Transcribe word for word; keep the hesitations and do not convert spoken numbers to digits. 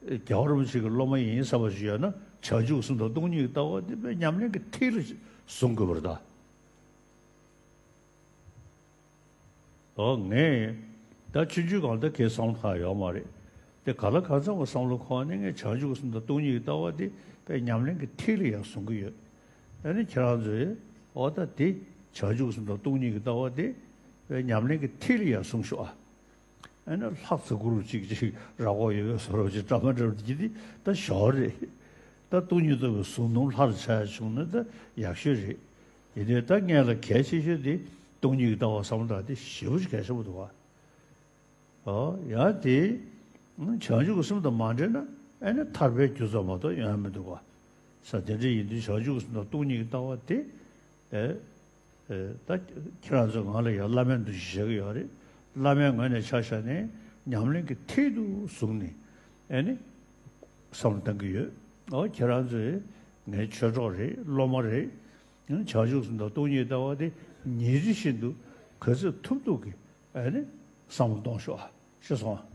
རྒྱལ་བ་རིན་པོ་ཆེ་གི་སློབ་མ་ཡིན་བསམ་པ་ཞིག་ཡོད་ན། བྱང་ཆུབ་སེམས་དང་སྟོང་ཉིད་ཀྱི་ལྟ་བ་དེ་དཔེ་ཉམས་ལེན་གྱི་ཐིག་ལེ་བཟུང་དགོས་པ་རེད་ད། ཨོ་ངས་ད་ཆུང་ཆུང་སྒང་ལ་ད་གའི་བསམ་བློ་ཁ་ཡོད་མ་རེད། དེ་ག་ལ་གང་འཚམ་གྱི་བསམ་བློ་ཁོག་ནས་ངས་བྱང་ཆུབ་སེམས་དང་སྟོང་ཉིད་ཀྱི་ལྟ་བ་དེ་དཔེ་ཉམས་ལེན་གྱི་ཐིག་ལེ་ཡང་བཟུང་གི་ཡོད། ཨ་ནི་ཁྱེད་རང་ཚོས་ཨོ་ད་དེ་བྱང་ཆུབ་སེམས་དང་སྟོང་ཉིད་ཀྱི་ལྟ་བ་དེ་དཔེ་ཉམས་ལེན་གྱི་ཐིག་ལེ་ཡང་བཟུང་ཤོག་ཨ། ཨ་ནི་ལྷ་ཚེ་གུ་རུ་གཅིག་གཅིག་ར་ཁོག་ཡོད་པའི་བཟོ་འདྲ་ཅིག་འདྲ་མ་འདྲ་བ་དེ་འདི་ད་ཞོར་རེད། ད་སྟོང་ཉིད་རྟོགས་པའི་གཟུངས་སྡོམ་ལྷར་བྱས་བྱུང་ན་ད་ཡག་ཤོས་རེད། ཡིན་དུས་ད་ངས་ལ་གལ་ཆེ་ཤོས་དེ་སྟོང་ཉིད་ཀྱི་ལྟ་བ་བསམ་བློ་དང་དེ་ཞེ་པོ་ཅིག་གལ་ཆེན་པོ་འདུག་བ། ཨོ་ཡང་དེ་བྱང་ཆུབ་ཀྱི་སེམས་དང་མ་འབྲེལ་ན་ཨ་ནི་ཐར་པའི་རྒྱུ་ཙམ་མ་གཏོགས་ཡོང་ཡ་མི་འདུག་བ། ས་དེ་འདྲ་ཡིན་དུས་བྱང་ཆུབ་ཀྱི་སེམས་དང་སྟོང་ཉིད་ཀྱི་ལྟ་བ་དེ། ཨེ། ཨེ། ད་ཁྱེད་རང་ཚོ་ང་ལ་ཡང་བླ་མའི་འདུ་ཤེས་བཞག་གི་ཡོད་རེད། བླ་མའི་ངོས་ནས་ཆ་བཞག་ནས་ཉམས་ལེན་གྱི་མཐིལ་དུ་བཟུང་ནས་ཨེ་ནི་བསམ་བློ་གཏང་གི་ཡོད། ཨོ་ཁྱེད་རང་ཚོས་ངའི་ཆོས་གྲོགས་རེད། སློབ་མ་རེད། བྱང་ཆུབ་སེམས་དང་སྟོང་ཉིད་ལྟ་བ་དེ་ཉིན་རེ་བཞིན་དུ་ག་ཚོད་ཐུབ་ཐུབ་ཀྱིས་ཨེ་ནི་བསམ་བློ་གཏོང་ཤོག་ཨ། ཤེས་སོང་ཨ།